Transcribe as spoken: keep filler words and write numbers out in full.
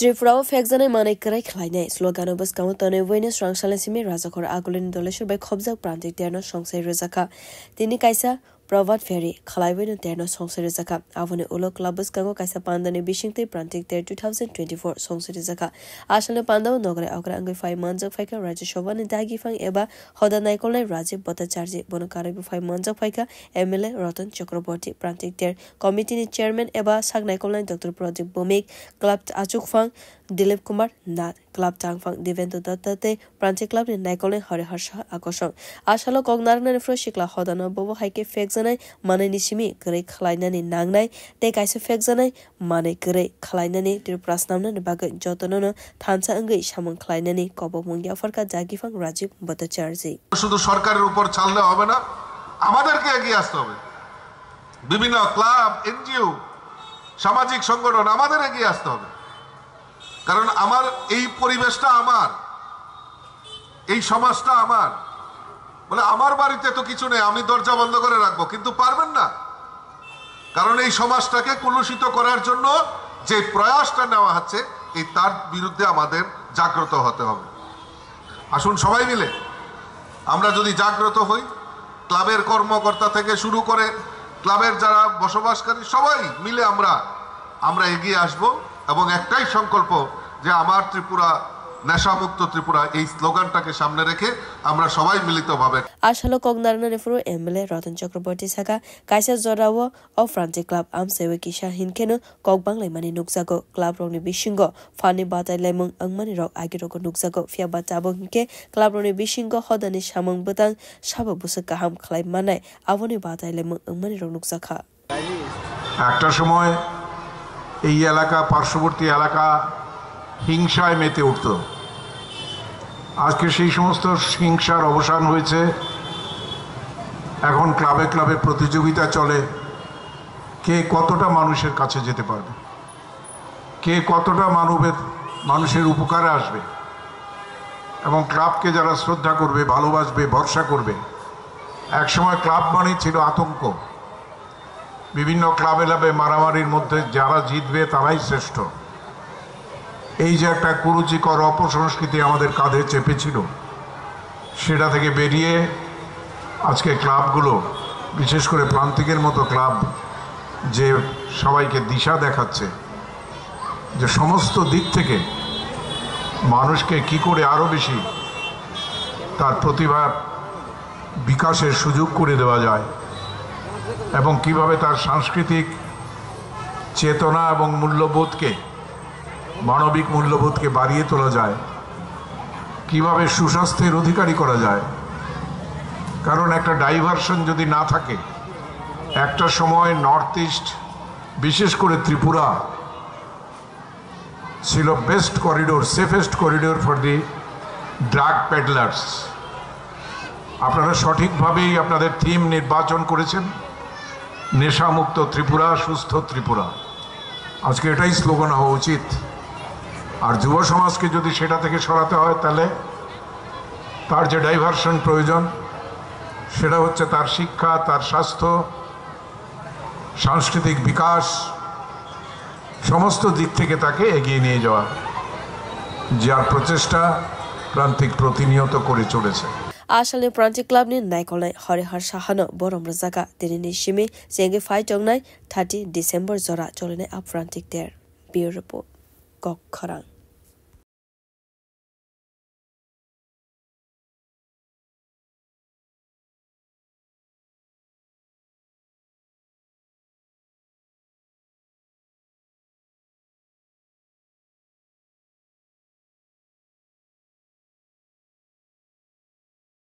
Tripura o phekjaknai manwi kwrwi khlainai slogan o bwskango tonwi buino swrangsalni simi Rajakhor Agulini Doleshwar bai khopjak Prantik Terno songsai rwjakha. Tini kaisa Prabhat Pheri khlaiwi no Terno songsai rwjakha. Aboni ulo club bwskango kaisa pandani bisingtwi Prantik Ter two thousand twenty-four songsai rwjakha. Asalni pandao nograi okra wngwi phai manjak phaikha Rajya Sabhani dagiphang eba hoda naikolnai Rajiv Bhattacharjee, bono karwi bo phai manjak phaikha M L A Ratan Chakraborty, Prantik Ter committee ni chairman eba sak naikolnai Doctor Pradip Bhowmik, club achukphang Dilip Kumar Nath, club tangphang Devendra Datta tei Prantik club ni naikolnai Harihar Saha akosong. Asalo kok narwknani phuru sikla hodano bobo hai khe phekjaknai manwini simi kwrwi khlainani nangnai tei kaisa phekjaknai manwi kwrwi khlainani Tripura snamnani bagwi jotono no thansa wngwi samung khlainani kobokmung yapharkha dagiphang Rajiv Bhattacharjee. শুধু সরকারের উপর ছাড়লে হবে না, আমাদেরকে এগিয়ে আসতে হবে। বিভিন্ন ক্লাব, এনজিও, সামাজিক সংগঠন আমাদের এগিয়ে আসতে হবে। কারণ আমার এই পরিবেশটা আমার, এই সমাজটা আমার। বলে, "আমার বাড়িতে তো কিছু নেই, আমি দরজা বন্ধ করে রাখবো।" কিন্তু পারবেন না, কারণ এই সমাজটাকে কলুষিত করার জন্য যে প্রয়াসটা নেওয়া হচ্ছে, এই তার বিরুদ্ধে আমাদের জাগ্রত হতে হবে। আসুন সবাই মিলে আমরা যদি জাগ্রত হই, ক্লাবের কর্মকর্তা থেকে শুরু করে ক্লাবের যারা বসবাসকারী সবাই মিলে আমরা, আমরা এগিয়ে আসব এবং একটাই সংকল্প যে আমার ত্রিপুরা, নেশামুক্ত ত্রিপুরা, এই স্লোগানটাকে সামনে রেখে আমরা সবাই মিলিতভাবে Asalo kok narwknani phuru M L A Ratan Chakraborty sakha, kaisa jorao o Prantik club amchaiwi kisa hinkheno kok banglaimani nukjago. Club rokni bisingo phanni batai laimung wngmani rok agi rogo nukjago, phiya ba tabuk hinkhe club rokni bisingo hodani samung bwtang sabo bwswk kaham khlai mannai, aboni batai laimung wngmani rok nukjakha. একটা সময় এই এলাকা, পার্শ্ববর্তী এলাকা হিংসায় মেতে উঠত। আজকে সেই সমস্ত হিংসার অবসান হয়েছে। এখন ক্লাবে ক্লাবে প্রতিযোগিতা চলে, কে কতটা মানুষের কাছে যেতে পারবে, কে কতটা মানবের, মানুষের উপকারে আসবে। এবং ক্লাবকে যারা শ্রদ্ধা করবে, ভালোবাসবে, ভরসা করবে। একসময় ক্লাব মানেই ছিল আতঙ্ক, বিভিন্ন ক্লাবে ক্লাবে মারামারির মধ্যে যারা জিতবে তারাই শ্রেষ্ঠ। এই যে একটা কুরুচিকর অপসংস্কৃতি আমাদের কাঁধে চেপেছিল, সেটা থেকে বেরিয়ে আজকে ক্লাবগুলো, বিশেষ করে প্রান্তিকের মতো ক্লাব, যে সবাইকে দিশা দেখাচ্ছে যে সমস্ত দিক থেকে মানুষকে কি করে আরও বেশি তার প্রতিভা বিকাশের সুযোগ করে দেওয়া যায় এবং কিভাবে তার সাংস্কৃতিক চেতনা এবং মূল্যবোধকে, মানবিক মূল্যবোধকে বাড়িয়ে তোলা যায়, কিভাবে সুস্বাস্থ্যের অধিকারী করা যায়। কারণ একটা ডাইভারশন যদি না থাকে, একটা সময় নর্থ ইস্ট, বিশেষ করে ত্রিপুরা, ছিল best corridor, safest corridor for the drug পেডলার্স। আপনারা সঠিকভাবেই আপনাদের থিম নির্বাচন করেছেন, নেশামুক্ত ত্রিপুরা, সুস্থ ত্রিপুরা। আজকে এটাই স্লোগান হওয়া উচিত। আর যুব সমাজকে যদি সেটা থেকে সরাতে হয়, তাহলে তার যে ডাইভারশন প্রয়োজন, সেটা হচ্ছে তার শিক্ষা, তার স্বাস্থ্য, সাংস্কৃতিক বিকাশ, সমস্ত দিক থেকে তাকে এগিয়ে নিয়ে যাওয়া, যার প্রচেষ্টা প্রান্তিক প্রতিনিয়ত করে চলেছে। Asalni Prantik Club ni naikolnai Harihar Sahano borom rwjakha. Tinini simi chengwi phai tongnai thirty December jora cholinai a Prantik Ter. Bureau Report, Kok Khorang.